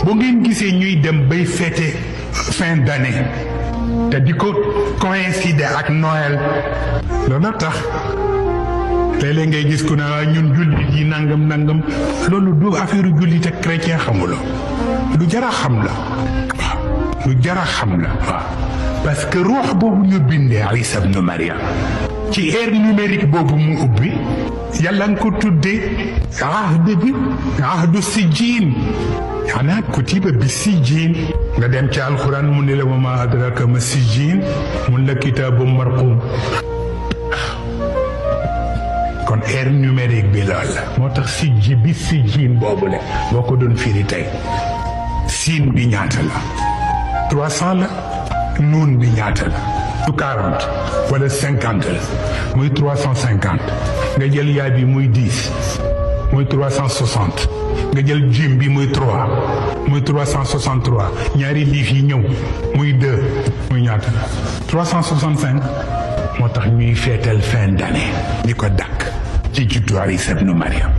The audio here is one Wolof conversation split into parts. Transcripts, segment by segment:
bu ngeen gisee ñuy dem bay fêter fin d'année te di ko coïncider ak Noël loolu tax léeg-léeg ngay gis ku ne ñun jullit yi nangam loolu du affaire jullit ak chrétien xamuloo lu jara xam la waaw lu jara xam la waaw parce que ruux boobu ñu bindee Isa ibn Maryam ci ère numérique boobu mu ubbi yàlla nga ko tuddee ahd bi ahdu sijjiin xanaa kutiba bi sijjiin nga dem ci alxuraan mu ne la wa ma adraka ma sijjiin mun la kitaabu marquum kon ère numérique bi lool la moo tax sijji bi sijjiin boobu la boo ko doon firi tey siin bi ñaata la 300 la nuun bi ñaata la du 40 wala 50 la muy 350 nga jël yaay bi muy 10 muy 360 nga jël jim bi muy 3 muy 363 ñaari liif yi ñëw muy 2 muy ñaata la 365 moo tax ñuy feetal fin d'année di ko dakk ci juddu Isa ibn Maryam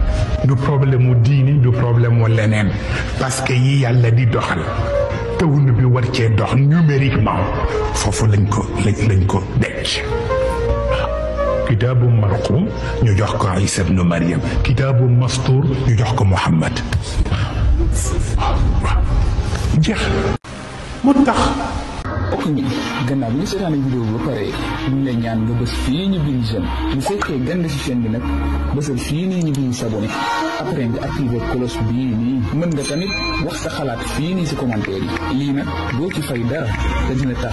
du problème mu diini du problème mu leneen parce que yi yàlla di doxal tawun bi war cee dox numériquement foofu lañ ko denc kitaabu marquum ñu jox ko Isa ibn Maryam kitaabu mastuur ñu jox ko Muhammad jeex mu tax ok ñi gannaaw bi ñu seetaan vidéo bi ba pare ñu ngi lay ñaan nga bës fii ñu bind j'aime bu fekkee gën nga si chaîne bi nag bësal fii nii ñu bind s'abonné après nga activer cloche bii nii mën nga tamit wax sa xalaat fii nii si commentaire yi lii nag doo ci fay dara te dina tax